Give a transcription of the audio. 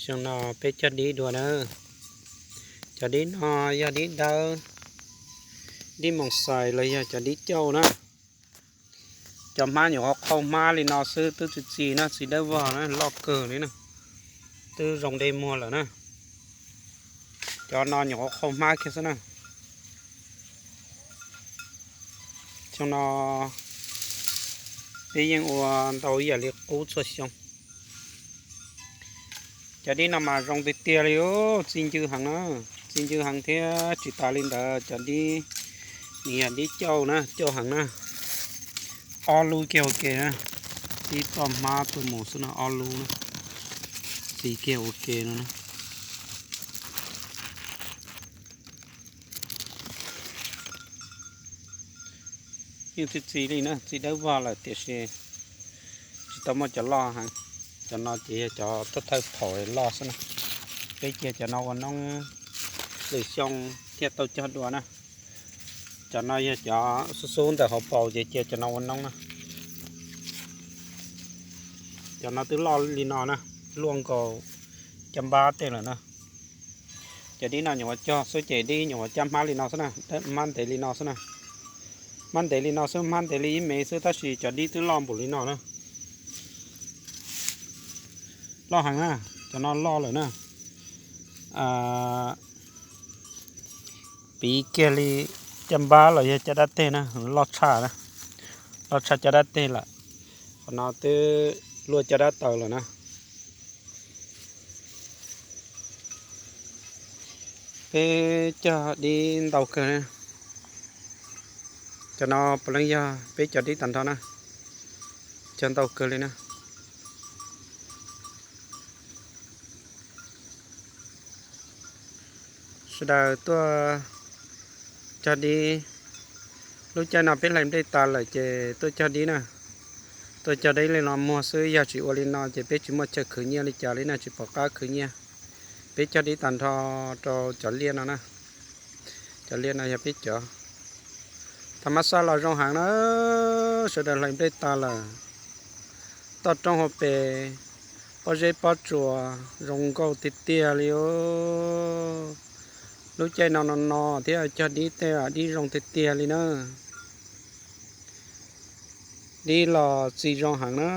Xyoo no peb cog dib dua na. Cov dib no yog dib dawb, dib moos xais los yog cov dib cauj na. Cov hmab nyuam qhuav qhau hmab li no xwb twb txi txiv na, txiv dawb vog na, loj kawg li na, twb zoo dej muag lawm na. Cov no nyuam qhuav qhau hmab kiag xwb na. Xyoo no peb yeej ua ntau ib yam li qub txhua xyoo. Cov dib no mas zoo tiag tiag li, txi ncw heev na, txi ncw heev thiab tsis tas li ntawd cov dib, nws yog dib cauj na, cauj heev na. Ob lub kiag ua ke na, tib toj hmab tuaj mus xwb no ob lub na, txi kiag ua ke no na. Yeej txi txiv li na, txi dawb vog lawm tiam sis tsis tau muaj cov loj heev. Cov no ces yog cov thawj thawj phaum loj xwb na. Peb cia cov no ua noob lwm xyoo thiaj tau cog dua na. Cov no yog cov xub xub ntawm hauv paus ces cia cov no ua noob na. Cov no twb loj li no na, luaj nkaus caj npab tej lawm na. Cov dib no nyuam qhuav cog xwb ces dib nyuam qhuav cab hmab li no xwb na, hmab ntev li no xwb na. Hmab ntev li no xwb, hmab ntev li ib me xwb tab sis cov dib twb loj npaum li no na. Loj heev na, cov no loj lawm na. Piv kiag li caj npab los yog caj dab teg na, loj tshaj, loj tshaj caj dab teg lawm. Qhov no twb luaj caj dab taws lawm na. Peb cog dib ntau kawg na. Cov no puav leej yog peb cov dib tag nrho na. Cog ntau kawg li na. Sawv daws tuaj cog dib. Lub caij no peb hlais nplej tas lawm ces tuaj cog dib na. Tuaj cog dib li no muag xwb, yog tsis ua li no ces peb tsis muaj chaw khwv nyiaj li cas li na, tsis pom qab khwv nyiaj. Peb cog dib tag nrho rau cov liaj no na. Cov liaj no yog peb cov. Thaum mab xaj los zoo heev na, sawv daws hlais nplej tas lawm. Toj roob hauv pes, pob zeb pob tsuas zoo nkauj tiag tiag li os. Lub caij no no no thiab cog dib tej dib zoo tiag tiag li na. Dib los txi zoo heev na.